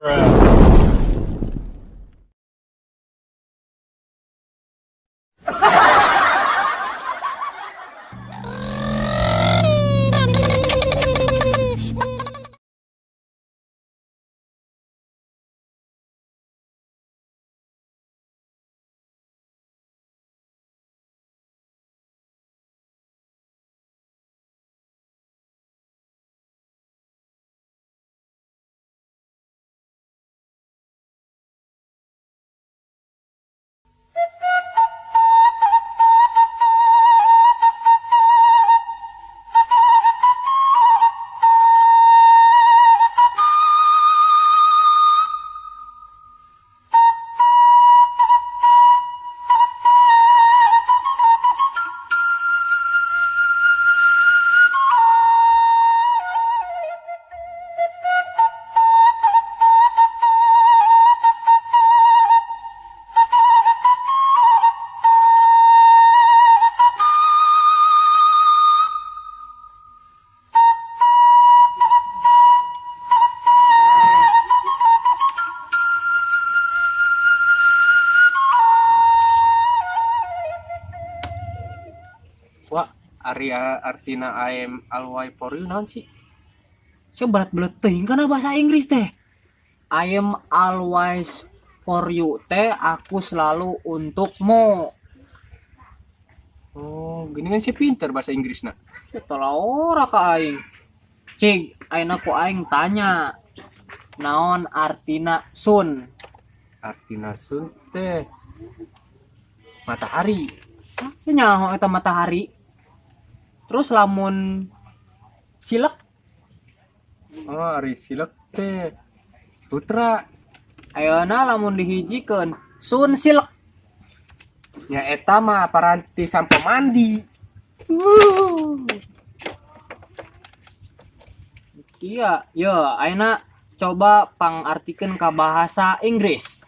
Wah, ari artina I am always for you naon sih? Sia berat-berat teuing kana bahasa Inggris teh. I am always for you teh aku selalu untukmu. Oh, gini kan sih pinter bahasa Inggris nak. Eta lah ora ka aing. Cing, ayeuna ku aing tanya. Naon artina sun? Artina sun teh matahari. Asa nyaho eta matahari. Terus lamun silek? Oh, ari silek teh sutra. Ayeuna lamun dihijikeun sun silek. Nya eta mah paranti sampo mandi. Iya, yo ayeuna coba pangartikeun ka bahasa Inggris.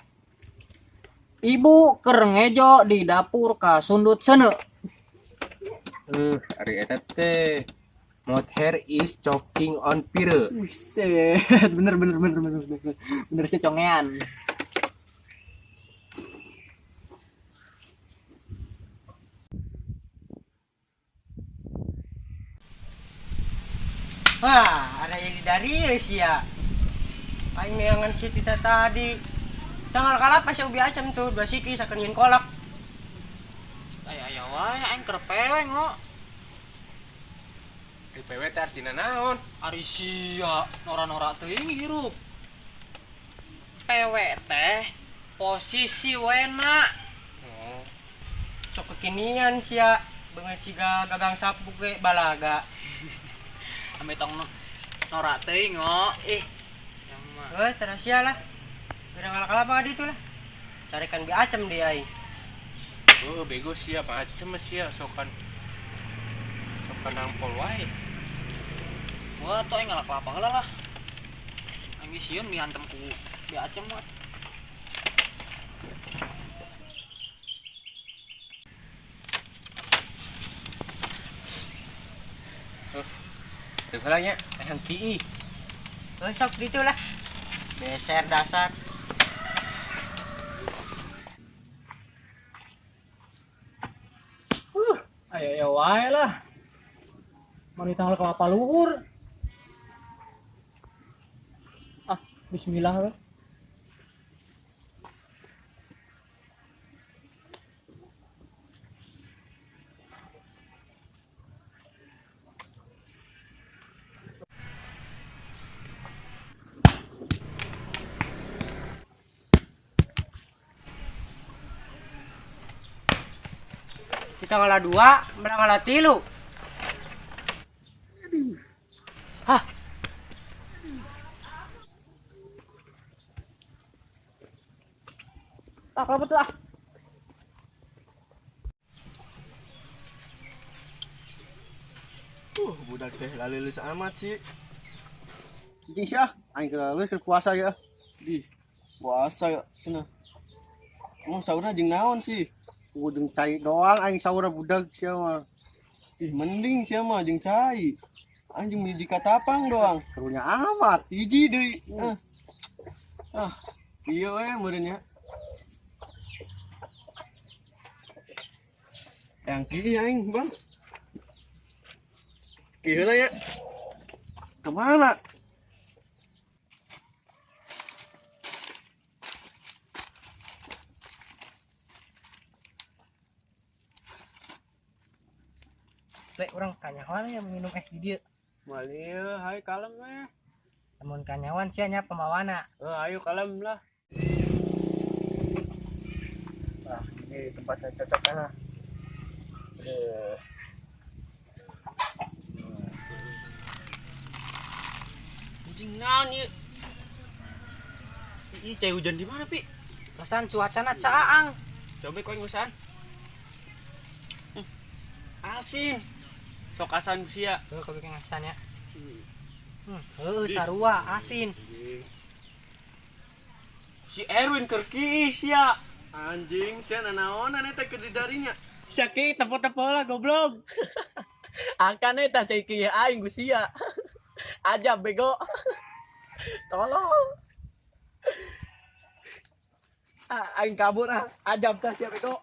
Ibu keur ngejo di dapur kasundut seuneu. Ari eta teh mother is choking on fire. Buset, bener bener bener bener bener. Bener sih congean. Wah, ada yang dari sia. Aing neangan si tita tadi. Tanggal kalapa si ubi acem tuh, dua siki sakeun kolak. Ayo ayo wae aing keur pewe ngo. Ari pewe teh artina naon? Ari sia nora-nora teuing hirup. Pewe teh posisi wena. Oh. Sok kekinian sia, beungeut siga gagang sapu ge balaga. Ame tong norak teuing ngo. Ih. Heuh, terus sia lah. Udah ngalah kalapa di itu lah. Carikan bi acem dia aing. Oh, bego sia macem sia sokan. Sokan nampol wae. Wah, tuh aing ngalah kelapa heula lah. Aing sieun dihantem ku bi acem mah. Teu heula nya, hayang kiih. Heuh, sok ditu lah. Beser dasar. Ayo ayo wae lah. Mari tanggal kelapa luhur. Ah, bismillah we. Kita ngalah dua, mereka ngalah tilu. Hah? Ah, kelapa tuh ah. Budak teh laleuleus amat sih. Cicing sih ah, aing keur laleuleus keur puasa ya. Di puasa ya cenah. Emang sahurna jeung naon sih? Jeung cai doang aing sahurna budak sia mah. Ih, mending sia mah jeung cai. Aing jeung biji katapang doang. Karunya amat, hiji deui. Ah, iya we meureun nya. Yang kieu aing, Bang. Kieu heula ya. Kemana? Lek urang kanyawan ya minum es di dieu. Moal ieu, hayu kalem we. Lamun kanyawan sia nya pembawana. Ayo kalem lah. Ah, ini tempatnya cocok lah. Anjing naon ieu? Ih, cai hujan di mana, Pi? Perasaan cuacana caang. Coba kau ngusahan. Asin. Sok asan sia. Heuh, kau bikin asan ya. Heuh, sarua asin. Si Erwin keur kieu sia. Anjing, sia nanaonan eta keur di darinya. Sia kieu tepo-tepo lah goblok. Akan eta cai kieu aing ku sia. Aja bego. Tolong. Ah, aing kabur ah. Ajab tah sia bego.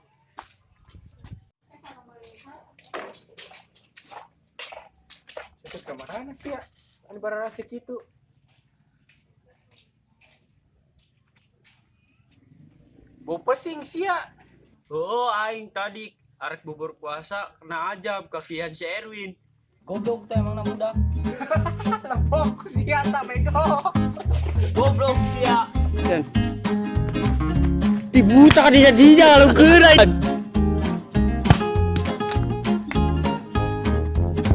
Terus ke mana sih ya? Anu bararasik kitu. Bau pesing sia. Oh, aing tadi arek bubur puasa kena ajab kakian si Erwin. Goblok teh emang budak. Lepok sia tak bego. Goblok sia. Dibuta dia dia lu geura.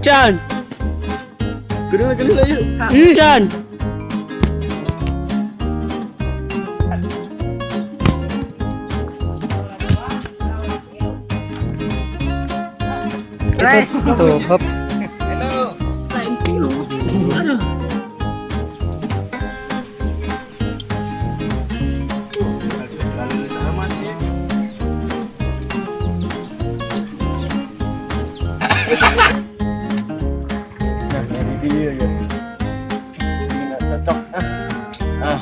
Chan. Gede gede lah yuk. Chan. Guys, tuh, hop. Lain kilo. Aduh. Lalu amat sih. Nah, ini dia ya. Ini nggak cocok. Ah.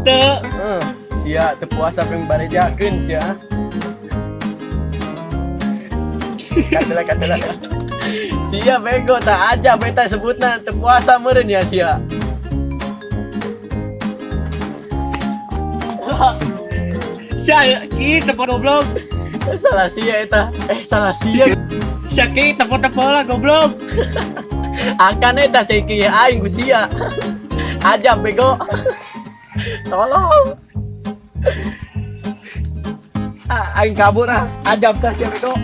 Henteu. Sia teu puasa ping barejakeun sia. Katela katela. Sia bego tak aja beta sebutna teu puasa meureun ya sia. Sia kieu tepo goblok. Salah sia eta. Salah sia. Sia kieu tepo-tepo lah goblok. Akan eta cai kieu aing ku sia. Aja bego. Tolong. Ah, aing kabur ah. Ajab tah sia bego.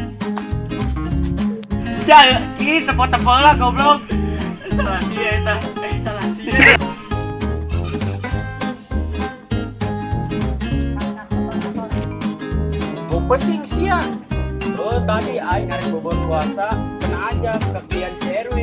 Sia kieu tepo-tepo lah goblok. Salah sia eta. Salah sia. Bau pesing sia. Oh, tadi aing arek bubur puasa kena ajab kakian si Erwin.